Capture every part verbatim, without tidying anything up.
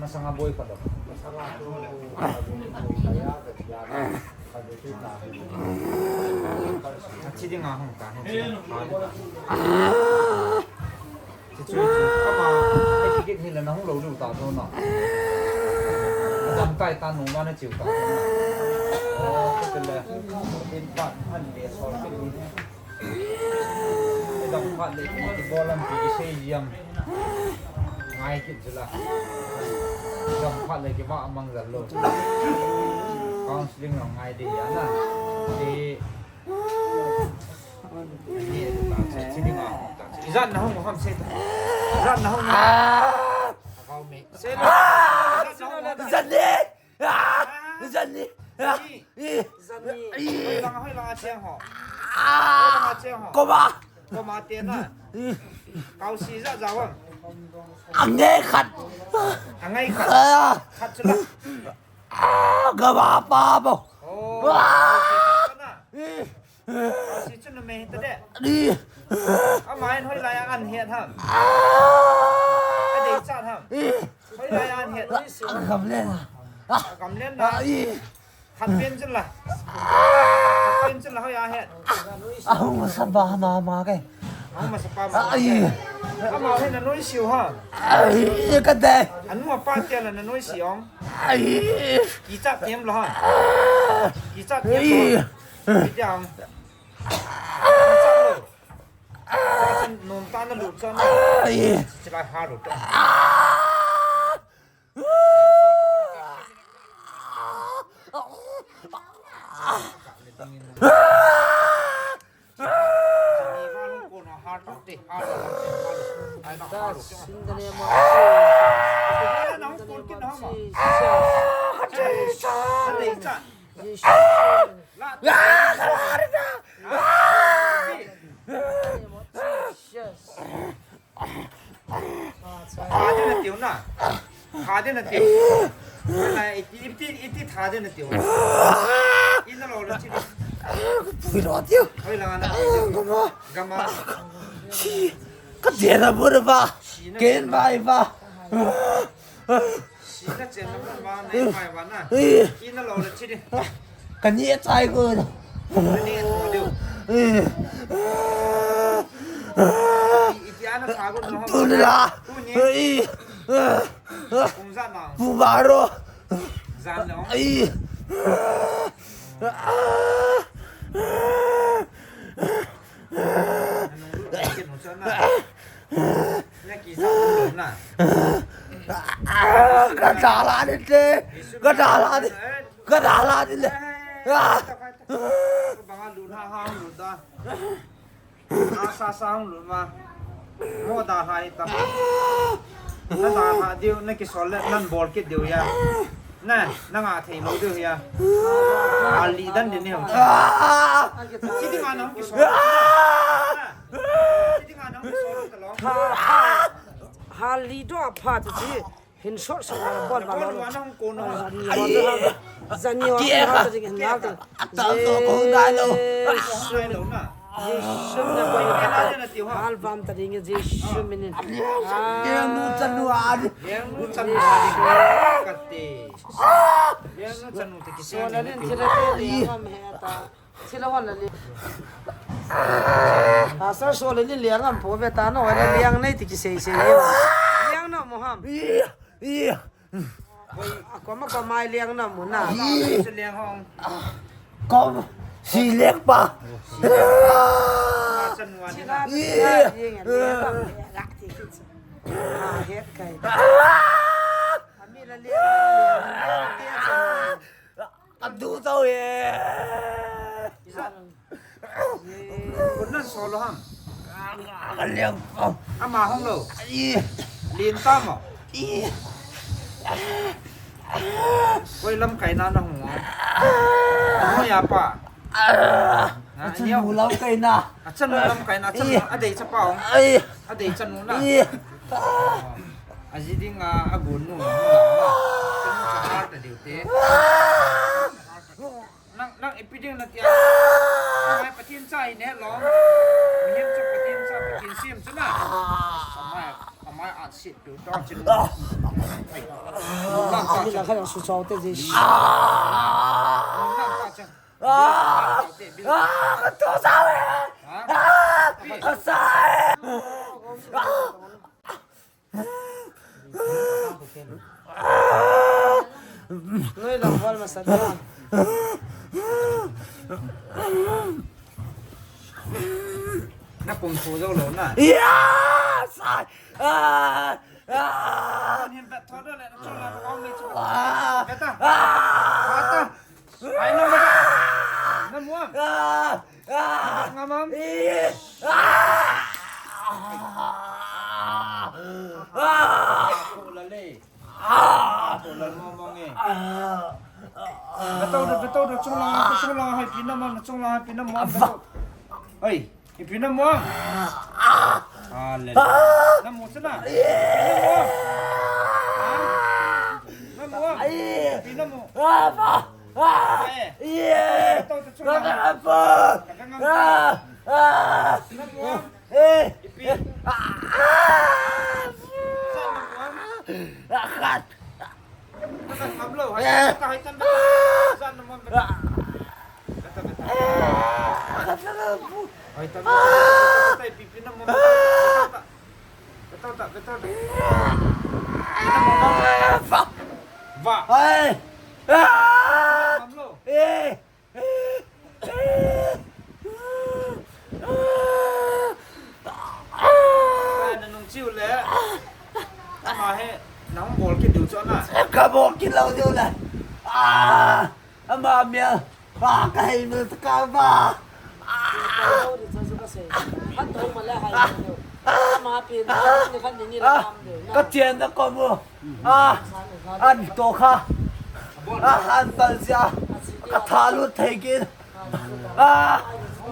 Masanga boi pa lo. Masanga tu. Achi ding a hung ta, hung ta. Chi chu, chi chu. Ama, ei kit hin la na hung lo lu ta tho na. Adam kai ta nung ma na chiu ta tho na. Oh, ka le. In fact, an le so ke ni. Adam khat le ki bol lam ki sei yam. Ngai kit jula. Adam khat le ki ba mang jal lo. Counseling lo ngai de ya na. Te Ijat na hung ham se ta. Ijat na hung. Ah! Kau me. Se na. Ijat na hung. Ijat ni. Ah! Ijat ni. Ah! Ih. Ijat ni. Hoi lang, hoi lang a cheng ho. Ah! Hoi lang a cheng ho. Koma. Koma te na. Ih. Kau si ijat ja wang. Angai khat. Angai khat. Ah! Khat chu la. Ah! Koma pa bo. Oh. Ah! Kau si ijat na. Ih. Si chun numei ta de. Ni. Ama hin hoilai a an het ham. Adei chat ham. Hoilai a an het. Gamlen. Gamlen na. Ai. Khat pen chun la. Khat pen chun la hoi a het. Ahung masa ba mama ke. Ahung masa pa mama ke. Ai. Ama hin na noisiu ham. Ai, ka de. Anu apa tia la na noisiu. Ai. Kichat tem lo ham. Kichat tem lo ham. Ai. Kichat lo. Nom ta na lut sa na. Ai. Chilai ha lut ta. Tha ding na tiu na. Tha ding na tiu. Iti, iti, iti tha ding na tiu. Ina lo la chi. Pui lo tiu. Hoi la na. Gama. Gama. Si. Ka dia na bu ba. Ken bai ba. Sina chen na ba na, nai mai ba na. Ih. Ina lo la chi di. Ka ni chai ko. Ka ni ko di. Ih. Iti ana sa ko no. Tu la. Tu ni. Ih. Kum za na. Bu ba ro. Zan lo. Ih. Ka dala ni te. Ka dala ni. Ka dala ni le. Ah. Mo da hai ta. Na da ha diu, na kisol le, nan bol kit diu ya. Na, na nga thei lo diu ya. Ali dan din ni ho. Chi di nga nang kisol. Chi di nga nang kisol ta lo. Ha, ha, ha li do a pha ta chi. Hin sot sot la bol ba lo. Zani ho ta ding hin la ta. Ata to ko dai lo. Zani ho ta ding hin la ta. Album ta ding Jesu minin. Yang nu chanu a di. Yang nu chanu a di. Kati. Yang nu chanu te kisi. So la nin thira te di ngam he ta. Thila hon la li. Pastor so la li liang am po ve ta no la liang nei ti kisei sei. Liang no mo ham. Ih, ih. Koma koma liang na mu na. Ih. Liang hong. Kom si liang pa. Ih. Ih. Ami la liang. Ka du tau e. Kun nan solo ham. Ka liang. Ama hong lo. Ih. Lin ta mo. Ih. Koi lam kai na na hong. Ano ya pa. Ah. Na, achanu lam kai na. Achanu lam kai na, achanu, adei chapa hong. Ai. Adei chanu na. Ai. Aji ding a, agun nu, nu la na. Chanu cha har ta diu te. Na Nang, nang ipi ding nati a. Nang ai Pathen cha hi ne lo. Mihem chu Pathen cha, Pathen sem chu na. Amai, amai a sit tu to chin. Nang ka cha. Nang ka cha. Ah, ka to sa le. Ah, ka sa. Ah. Noi lang wal masa dia. Na pum thu zo lo na. Yes! Ah! Ah! Hin bet tho do le na chong na ko ni chu. Ah! Bet ta. Ah! Bet ta. Ai na mo. Na mo. Ah! Ah! Nga mam. Eh! Ah! Ah! Ko la le. Ah! Ko la mo mo nge. Ah! Beto do, beto do, chung lang, chung lang, hai pi na mo, chung lang, hai pi na mo. Oi, hai pi na mo. Ah, le. Na mo sana. Na mo. Ah? Na mo. Hai pi na mo. Ah, pa. Ah! Eh. Ye! Beto, beto, beto. Ah! Ah! Eh! Ah! Ah! Khat. Khat. Beto, beto. Beto, beto. Beto, beto. Va. Hai. Ah! Ngamlo. Eh. Nanung chiu le. Ama he, nang bol kit diu chu na. Ka bol kit lou diu le. Ah! Ama mia. Ah, ka hei mil ta ka ba. Ah! Ka chenna kom u. Ah! An to kha. Ah, an tal sia. Ka tha lut thei kit. Ah!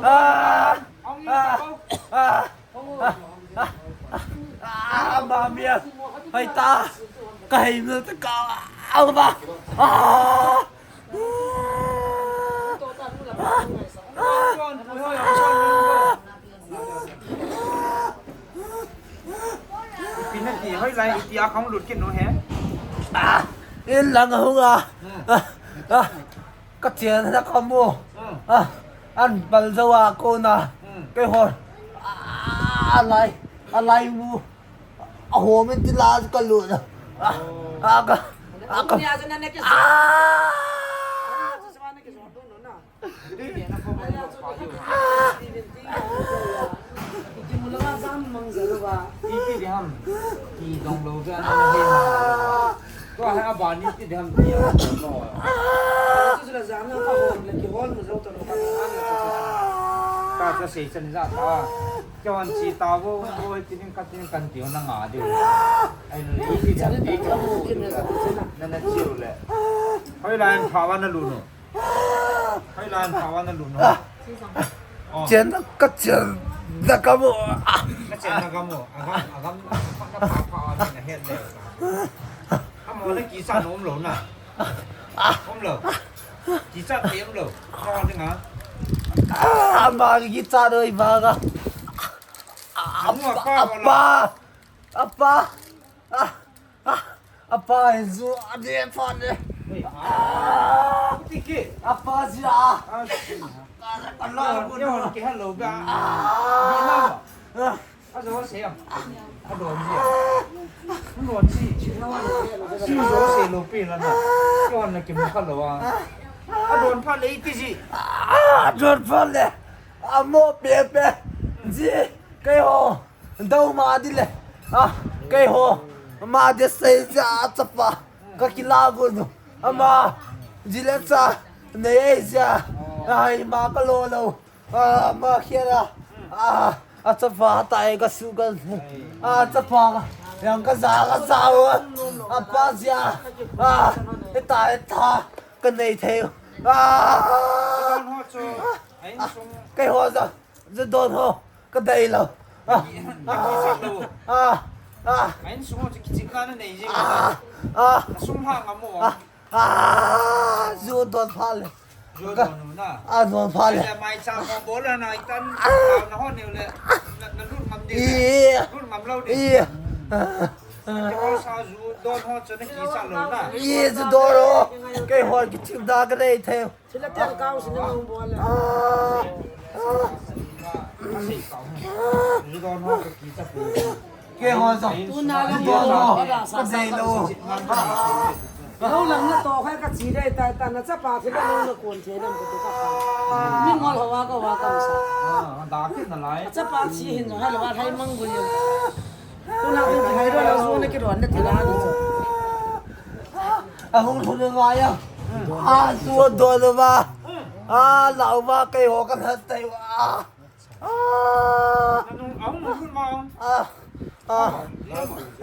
Ah! Ah! Ah! Ah! Ah! Ah! Ama mia. Hai ta. Ka hei mil ta ka. Ah! Ah! Ipi nati, hoilai iti a kahung lut kit nom e? Ah, in lang ahung a. Hmm. Ah, ah, ka chenna kom u. Hmm. Ah, an pal jou a kona. Hmm. Keiho. Ah, alai, alai mu. Ahom in ti la ka lut na. Ah, ah, ka, ah, ka. Ah! Ka cha sei chan ja ta. Keiman chi ta vo, vo, ti ning ka, ti ning kan ti na nga diu. Ai, no, i ti jam ti ka vo, na na chiu le. Hoilai in pha va na lut nom? Hoilai in pha va na lut nom? Oh. Chenna, ka chenna kom u. Ah. Ka chenna kom u. Agam, agam, na pha, pha, na het le. Amo na kicha nom lou na. Om lou. Kicha te om lou. Nang ding a. Ah, ama kicha doi ba ga. Anu apa, apa, apa. Ah, ah, apa, Jesu, ade, apa, ade. Hei, ah. Ah. Tiki. Apa, Jesu, ah. Ah, Allah, Allah, Allah. Hello, ga. Ah. Ah. Adon sei am. Adon ji. Adon ji. Sijo sei lou pi la na. Keiho na kimu kha lou a. Adon pha le iti ji. Adon pha le. Amo pepe. Ji. Keiho. Dou ma di le. Ah, keiho. Ma di sei ja chapa. Ka kila gu nu. Ama. Ji le cha. Nei ei ja. Ai ma ka lo lo. Ah, ma khia la. Ah, achapa tai ka su ka. Ah, chapa ka. Yang ka za ka za o. Apa sia. Ah, eta eta. Ka nei thei. Ah. Keiho ja. Ja don ho. Ka dei lo. Ah. Ah. Ah. Ah. Ah. Ju don pha le. Ju don u na. A don pha le. Le mai cha mo bol na itan. Na ho ne le. Na, na lut ngam di le. Lut ngam lo di. Ih. Ke ho sa ju don ho chu na kicha lo na. Ih, ju don lo. Keiho kichim da ka dei thei. Thila ten kau sin na hung bol le. Ah. Ah. Ju don ho kicha pu. Keiho jong. Tuna la don ho. Ka dei lou. Lou lang na to khai ka chi dei ta, ta na chapa thei ka lou na kon thei lam ka tu ka kha. Mi ngol ho wa ka wa ka sa. Ah, da kit na lai. Chapa chi hin jong hai lou wa hai mang bu yin. Tuna din hai ro la zo na ki ron na ti la ni. A hung thun na ya. A su do na ba. A lau ba keiho ka na tai wa. Ah! Nanu, ahung, ahung, ma. Ah! Ah!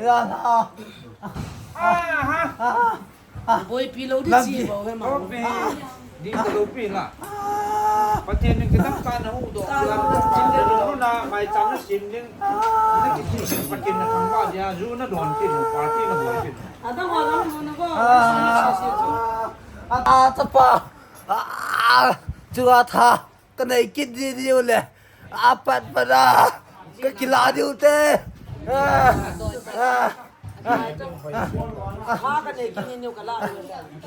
Ya, ah! Ah, ha. Ah! Boipi lou di chi bou he ma. Boipi. Di ka lou pi na. Pathen in kidang ka na hu do. Jing de lu na mai chang na sim ding. Na ki chi Pathen na thang ba dia ju na don ki lu party na boi ki. Adang wa lam lu na ko. Ah! Ah, chapa. Ah! Chu a tha. Ka nei kit di diu le. Apat pat a. Ka kila diu te. Ah, ah, ah, ah,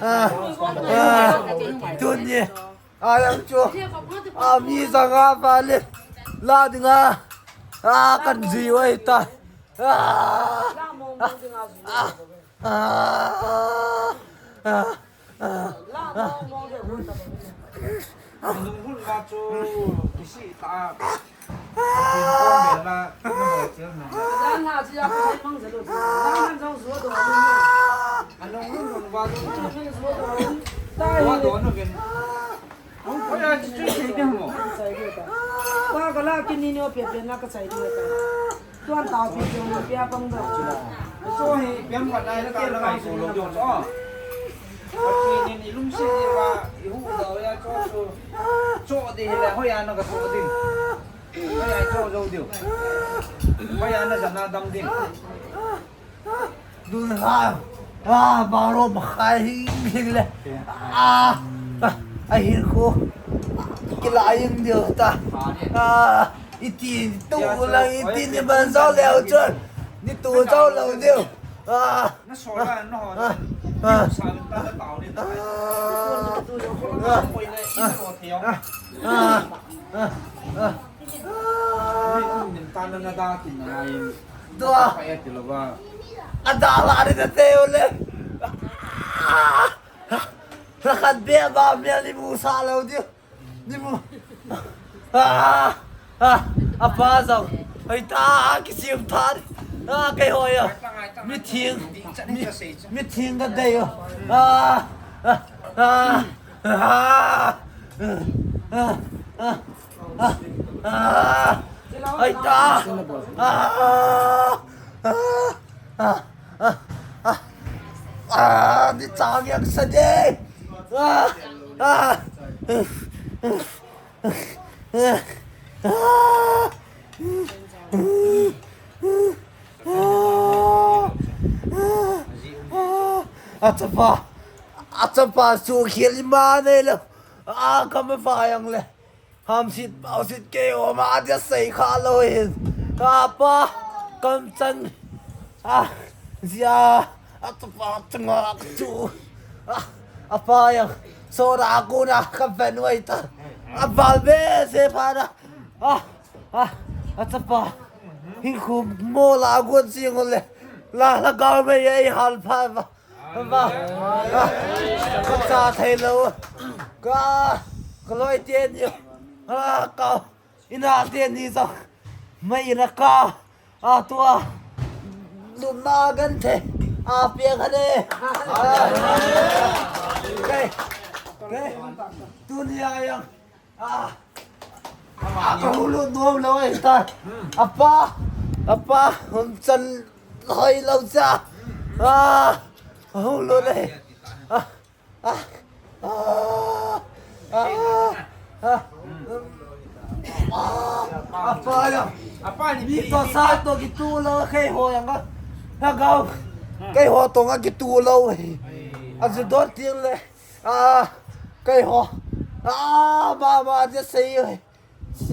ah, ah. Tuni. Ayang chu. A mi janga pa le. La dinga. A kan ji wai ta. Ah, ah, ah, ah, ah. Nung hun ma chu kisi ta. Kin kon be la, na mo chel na. Dan ha chi ya ko mang zalo. Dan han jong zuo do ni. Anung hun hun wa lu. Zuo do ni. Wa do no gen. Hung ko ya chi chu chi de mo. Ka ka la kin ni no pe pe na ka chai de ta. Tuan tao pi jong na pia pang da. Chu hi pian pat nai la ke la ngai su lo jong chu. Pathen in i lungset diu va, i huhdoh a cho cho. Cho ding hile, hoiya na ka cho ding. Hoiya cho jou diu. Hoiya na jana dam ding. Dun ha. Ah, baro makhai hing hing le. Ah, ah, ahin ko. Kila hing diu ta. Ah, iti tu lang iti ni ban sao leo chun. Ni tu sao leo diu. Ah. Na so la, na ho. Ah. Sa ta na tao ni ta. Ah. Ah. Ah. Ah. Ah. Min, min ta na na da kin na yin. Tua. Ka ya ti lo ba. A da la ri ta te o le. Ah. La khat be ba mel ni mu sa lo diu. Ni mu. Ah, ah, apa jong. Hoi ta, kisim tha. Ah, kei hoi a. Mi thing. Mi, mi thing ka dei o. Ah, ah, ah, ah, ah, ah, ah, ah. Hoi ta. Ah, ah, ah, ah, ah. Ah, ni chang yak sa de. Ah, ah. Achapa, achapa, su khel ima nei lo. A, kama fa yang le. Hamsit, pausit kei o ma dia sei kha lo hin. Apa, kam chan. Ah, zia, achapa, changa chu. Ah, apa yang. Sora kuna ka pen wai ta. Aval be se pha na. Ah, ah, achapa. Hin khu mo la gun sing le. La la ga me ye hal pha ba. Ba. Ah, ka cha thei lo. Ka, ka loi tien yo. Ah, ka. Ina tien ni sa. Mai ina ka. A tua. Lum na gan the. A pia ka de. Ah. Ke. Ke. Tunia yang. Ah. Ah, ka hulu nom lo e ta. Apa, apa, hum chan hoi lo cha. Ah, hulu le. Ah, ah, ah, ah, ah. Apa ya? Apa ni? Mi to sa to kitu lo kei ho yang ka. Na gao. Kei ho to nga kitu lo. Azu dot tiang le. Ah, kei ho. Ah, mama, just say you.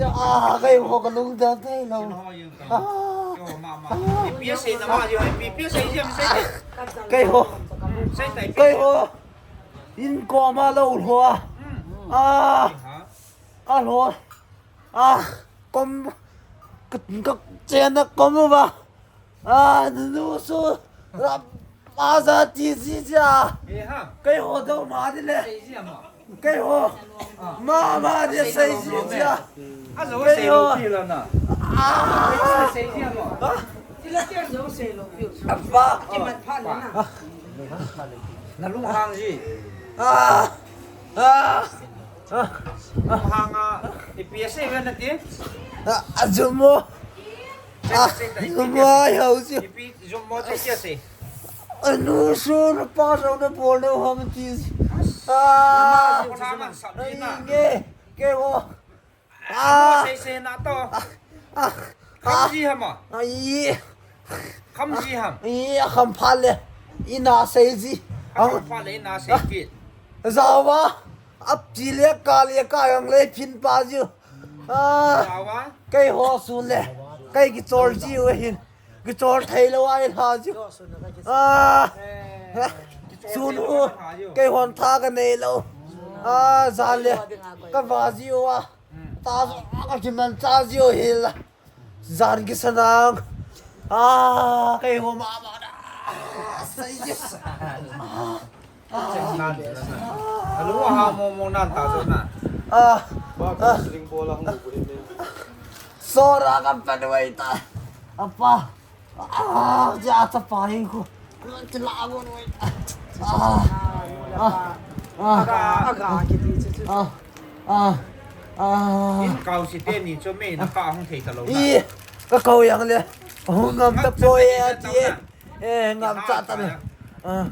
Ah, kei ho ka lungdam thei lou. Ah, ah, kei ho. Kei ho. In koma lou lou a. Ah, ka lou. Ah, kom, ka, ka chena kom ba. Ah, nu su. Rap, pa za ti si ja. Kei ho dou ma di le. Kei ho. Mama, dia sei ji dia. Kei ho. Ah. Apa. Na lunghang ji. Ah. Ah. Lunghang a, ipi asei ve nati? Ah, ajumo. Ah, ajumo ai hau ji. Ipi jumo ti sia sei. Anu su na pa sa na bol na ham ti. Ah. Ai nge, kei ho. Ah. Sei sei na to. Ah. Kham ji ham a. Ai. Kham ji ham. Ai, kham pha le. Ina sei ji. Kham pha le ina sei ji. Zawa. Ap ji le ka le ka yang le phin pa ji. Ah. Zawa. Kei ho su le. Kei kichol ji u hin. Kichol thei lou a i lha ji. Ah. Sun u. Kei hon tha ka nei lou. Ah, za le. Ka va ji u a. Ta zo ka kiman cha ji u hi la. Zan kisan ang. Ah, kei ho mama da. Sai ji. Ah. Alu ha mo mo nan ta zo na. Ah. Ba ka sling bola hung bu ni. Sora ka pan wai ta. Apa. Ah, ja ta pa hi ko. Ti la mo wai ta. Ah. Ah. Ah. Aga, aga, kiti chu chu. Ah. Ah. Ah. In kau si te ni chu me na ka hung thei ta lou na. I, ka kau yang le. Hung ngam ta poi a ti. Eh, ngam cha ta le. Ah.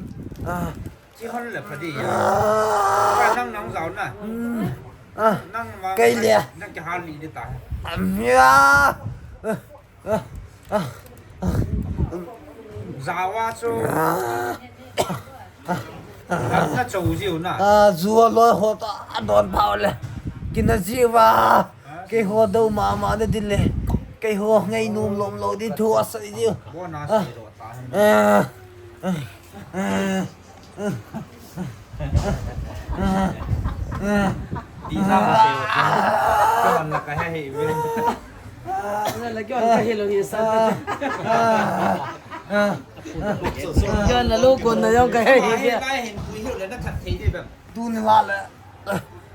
Ah. Chi hon le pha di ya. Ah. Ka nang nang zau na. Hmm. Ah. Nang ma. Kei le. Nang ki hal ni de ta. Am ya. Ah. Ah. Ah. Zawa chu. Ah. Ah. Na chou jiu na. Ah, zu a loi ho ta don phau le. Kina jiu va. Kei ho dou mama na din le. Kei ho ngainom lom lou di thu asei jiu. Bo na sei lo ta. Ah. Ah. Ah. Ti sa ma se wa. Ka man la ka he he ve. Na la kyo ka he lo ni sa. Kyo na lo ko na yong ka he he. Ka he hin pui hiu le na khat thei di bam. Tu ni la le.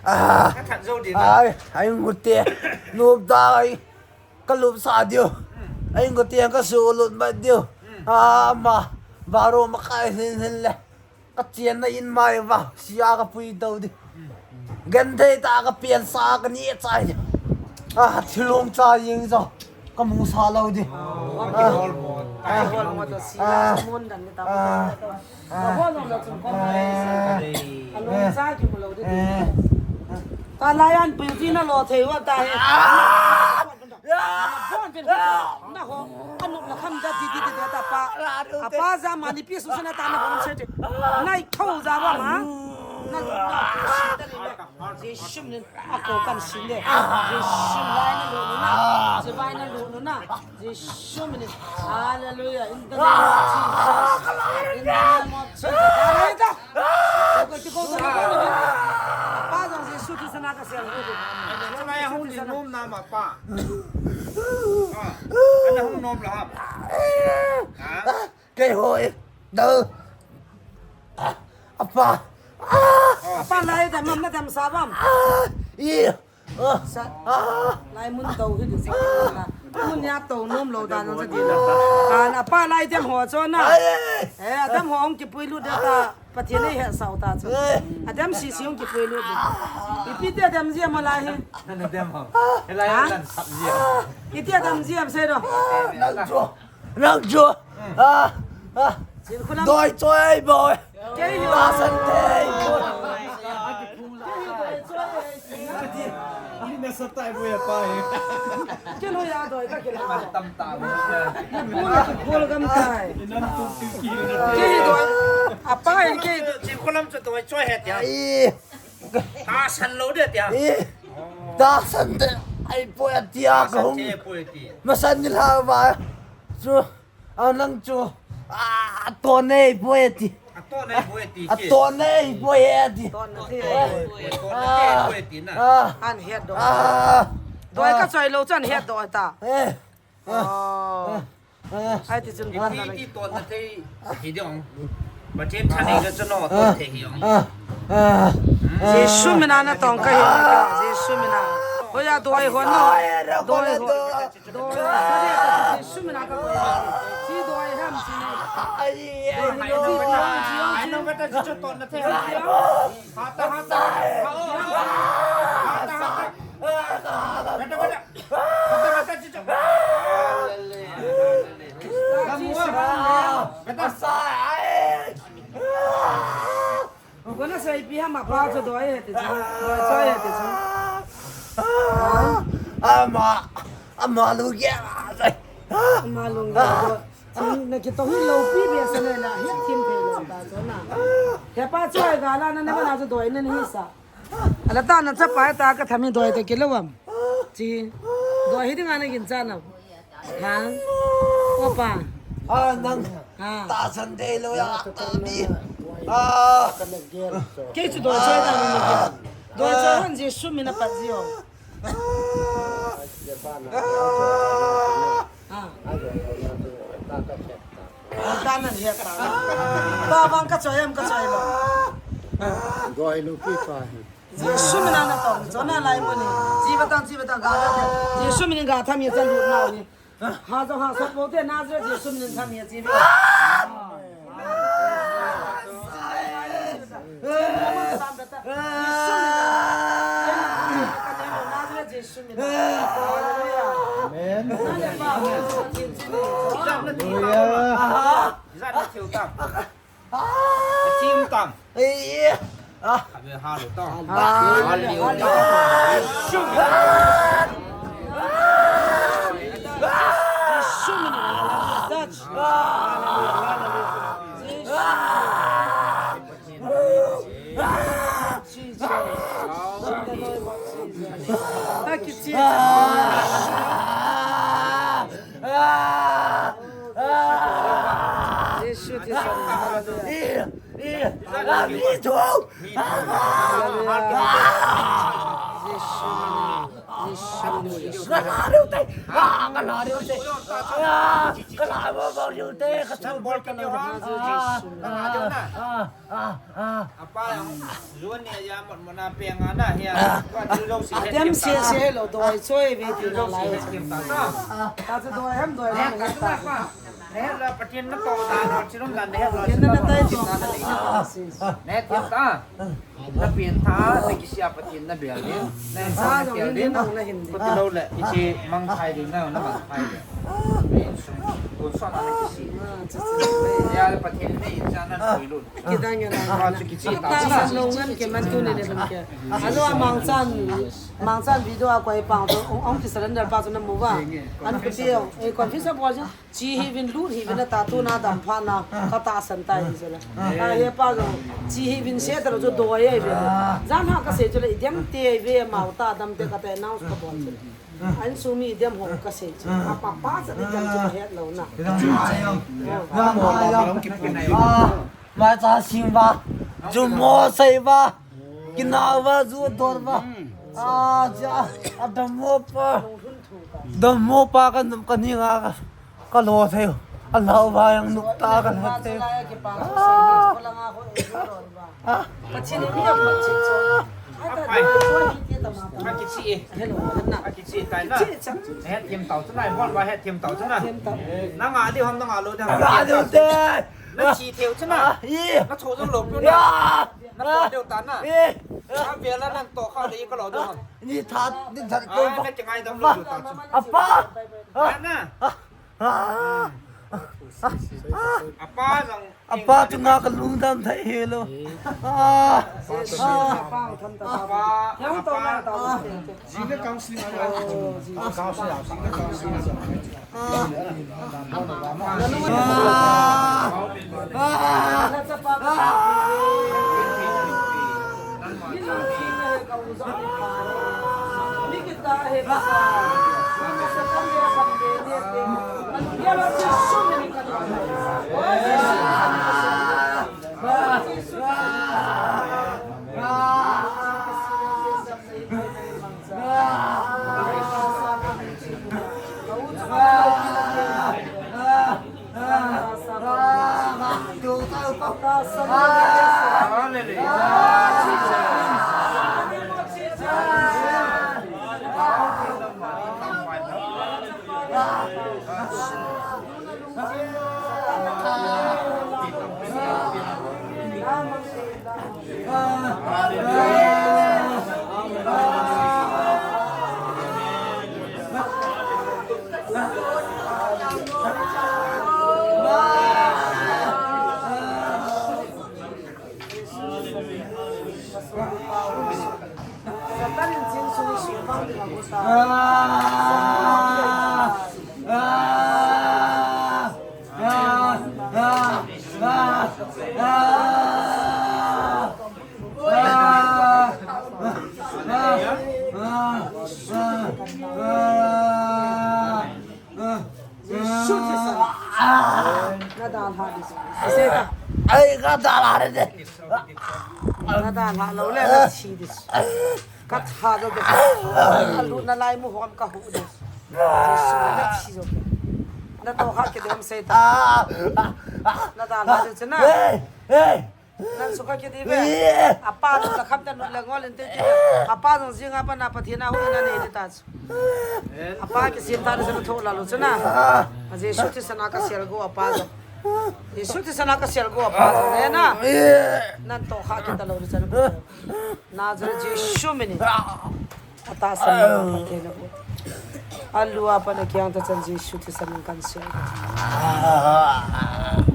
Ah. Ka khat zo di. Ai, ai ngut te. Nup ta ai. Ka lup sa diu. Ai ngut te ka su lut ma diu. Ah, ma. Baro ma kai hin hin le. Ka chian na in mai va, sia ka pui dou di. Genthei ta ka pian sa ka ni chai di. Ah, thilong cha yeng zo. Ka mu sa lou di. Ah. Ah. Ah. Ah. Ah. Ah. Ah. Ta lai an pui di na lo thei wa ta he. Ah. Bon pen hu na ho, anu na kham da di di di da pa. Apa za ma ni pi su na ta na bon se de. Nai tho za ba ma. Na na si ta ni le. Jesu min a ko kan si le. Jesu lai na lu nu na. Jesu lai na lu nu na. Jesu min. Hallelujah. In the name of Jesus. In the name of Jesus. Amen. Ko ti ko na ko ni. Pa za Jesu Krista na ka se. Chama ya hung di nom na ma pa. Ah, ana hung nom la ham. Ha? Kei ho e. Da. Apa. Apa lai da mam na dam sa bam. I. Ah. Sa. Ah. Lai mun dou hi di sa. Mun ya to nom lo da no sa di la. Ana pa lai dem ho cho na. Ai. Eh, adam ho hung kipui lut da ta. Pathian ei hetsau ta chu. Eh. Adam sisi hung kipui lut di. Ipi ti adam jia ma lai hi. Nana dem ho. Helai ha? Nan sap jia. Iti adam jia sei do. Nang chu. Nang chu. Ah. Ah. Sin khulam. Doi choi boy. Kei hi. Ta san te. Ni na sa tai boy pa hi. Kei lo ya doi ka kei lo. Tam tam. Ni pu na tu khol gam tai. Inan tu ki ki. Kei doi. Apa kei. Sin khulam chu doi choi het ya. Ai. Tahsan lou de tia. Eh, tahsan te ahipoi ati a ka hung. Tahsan te ahipoi ati. Masan ni lha va. Chu, a nang chu. Ah, ton ahipoi ati. Aton ahipoi ati. Aton ahipoi ati. Ton na te. Aton ahipoi ati na. Ah. An het doh. Ah. Doi ka choi lou chu an het doh ta. Eh. Oh. Ai ti chun ipi ti ton na thei hi ding. Pathen thanei ka chun o ton thei hi ong. Jesu mina na tong ka hi na ka. Jesu mina. Hoiya doi hon no. Doi hon. Doi. Jesu mina ka koi. Chi doi ham chi. Ai no ka ta chi ton na thei. Ha ta ha ta. Ha ta ha ta. Beta beta. Kona sa ipi ham apa chu doi he ti chu. Doi choi he ti chu. Ama, ama lu ge. Ama lu ge. Chu na ki to hi lo pi be sa le la hi thim thei lo ta chu na. He pa choi ga la na na ba na chu doi na ni sa. Ala ta na chapa ta ka thami doi ta kilo am. Chi. Doi hi dinga na ginchat nam. Ha? Opa. Ah, nang. Ha. Tahsan dei lou ya, ta mi. Ah. Kei chu doi choi ta mi ni kei. Doi choi han Jesu mina pat ji o. Ah. Ah. Tanan het ta. Pa vang ka choi em ka choi lou. Doi lou pi pa hi. Jesu mina na tong, chona lai mo ni. Chi ba tang, chi ba tang, ga tha. Jesu mina ga tha mi cha lut na ni. Ha jong ha sot bo te Nazareth Jesu mina tha mi chi. Jesu mina. Nazareth Jesu mina. Hallelujah. Amen. Hallelujah. Hallelujah. Zat na thiu tang. Ka chim tang. Ei. Ah. Ka be ha lo tang. Ha. Ha lo tang. Jesu mina. Touch. Hallelujah. Hallelujah. Jesu. Jesus. In the name of Jesus. Thank you, Jesus. Jesu Christ. Hallelujah. Hallelujah. Jesu. Jesu. Jesu. Apa yang juan ni ya mot mona pe nga na hia. Adem se se lo doi choi ve ti na lai. Ta chu doi ham doi ham ta. He la Pathen na to da lo, chilom dan de he lo. Pathen na tai to. Ne ti ta. Na pin tha, na kisia Pathen na bel ni. Na sa jong hin na hin. Ko ti lo le, kichi mang thai ding na, na mang thai ding. Ko sa na kisi. Ya Pathen ne in sa na koi lo. Kidang ya na. Ka chu kichi ta. Ta san lo ngan ke man tu ne le bang ke. Alo a mangchan, mangchan video a koi pang tu, ong, ong ki surrender pa tu na mu va. An ku ti ong, e confess a bol ji. Chi hi vin lut hi vin a ta tu na dam pha na, ka ta san ta hi jela. A he pa jong, chi hi vin se ta lo chu doi ai ve. Jan ha ka se chu le, idem te ai ve, mau ta dam te ka te announce ka bol chu. An sumi idem ho ka se chu. A pa pa sa ni dam chu het lo na. Mai cha sing va, ju mo sei va, kinau va, ju dor va. A cha, a dam mo pa. Dam mo pa ka num ka ni nga ka, ka lo thei. A lau va yang nuk ta ka la thei. Ah. Ka chin mi a ma chin cho. Ai ta doi choi hi ti ta ma pa. Ka kichi e. Hello, na. Ka kichi tai na. Kichi chang. He thim tau chu na, bol va he thim tau chu na. Thim tau. Na nga di hom na nga lo da. Nga lo de. Na chi theu chu na. Ah, i. Na cho jong lo piu na. Ya. Na po deu ta na. I. Na ve la nang to kha le ka lo deu hom. Ni that, ni that ko. Ai, na ki ngai dam lo deu ta chu. Apa. Na. Ah. Ah. Apa jong. Apa tu nga ka lungdam thei hi lo. Ah. Apa. Apa. Jing le counseling a. Counseling, jing le counseling a. Ah. Ah. Ah. Nadalha dis. Aseta. Ai, nadalha de. Nadalha lou le, nathi dis. Katha jo ke. Alu nalai mu hom kahu dis. Jesu nathi jo ke. Natoh kha ke dem seta. Nadalha jo chena. Hey, hey. Nang sukha kiti ve. Apa nu la kham ta nu la ngol inte ti. Apa jong jing apa na Pathen a hu na nei ti ta chu. Apa kisem ta ni sa tho la lo chu na. A Jesu Christa na ka sel go apa jong. Jesu Christa na ka sel go apa jong. Ne na. Nang to kha kita lo chu na. Nazareth Jesu min in. Atahsan Pathen a bu. Alu a pat a kiang ta chan Jesu Christa min kan sia.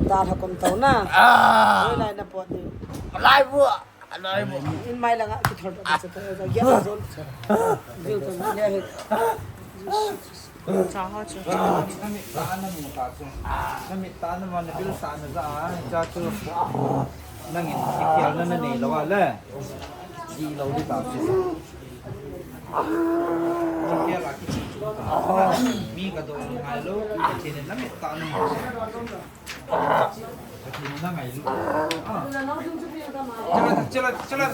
Dalha kom tau na. Lai na pot ni. Lai bu. Lai bu. In mai langa kithol ta cha ta ya zon. Vil ta na ya he. Cha ha cha. Na mit ta na mu ta chu. Na mit ta na ma na bil ta na ja. Ja chu. Nangin kikhel na na nei lo a le. Di lo di ta chu. Mi ka do ngai lo, ka chini na me ta na. Ka chini na ngai lo. Chala, chala, chala.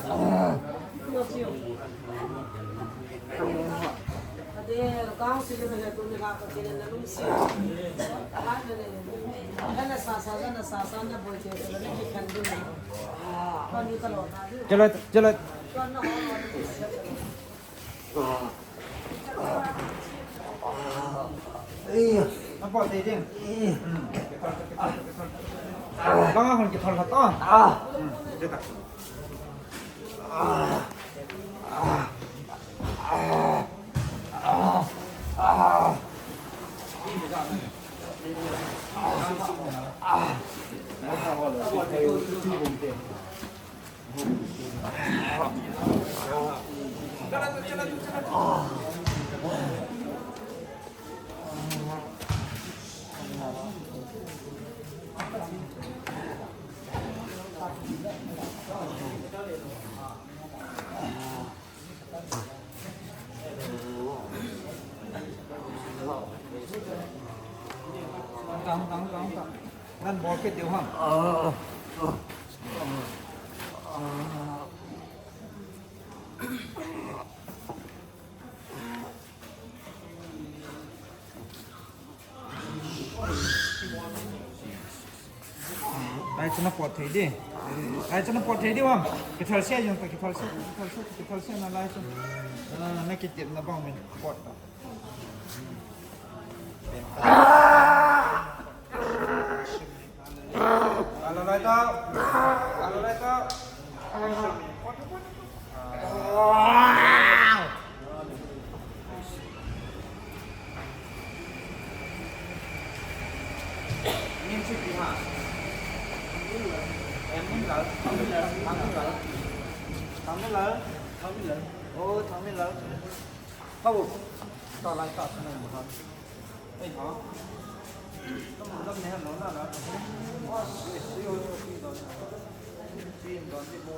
Chala, chala. Apa te ding? Bang ahon ke thol hat on. Tang, tang, tang, tang. Nan bol kit diu ham. Lai chu na pot thei di. Lai chu na pot thei di ham. Kithal se jong ta, kithal se, kithal se, kithal se na lai chu. Ah, na kitep na bang min pot ta. Ala lai ta. Ala lai ta. Min chu pi ha. Em Min Lal, Thang Min Lal, Thang Min Lal. Thang Min Lal. Thang Min Lal. Oh, Thang Min Lal. Hau. Ta lai ta Thang Min Lal. Ei ha. Lam ne han lo na na. Wa, si, si, o, si, don. Si, don, si, bo.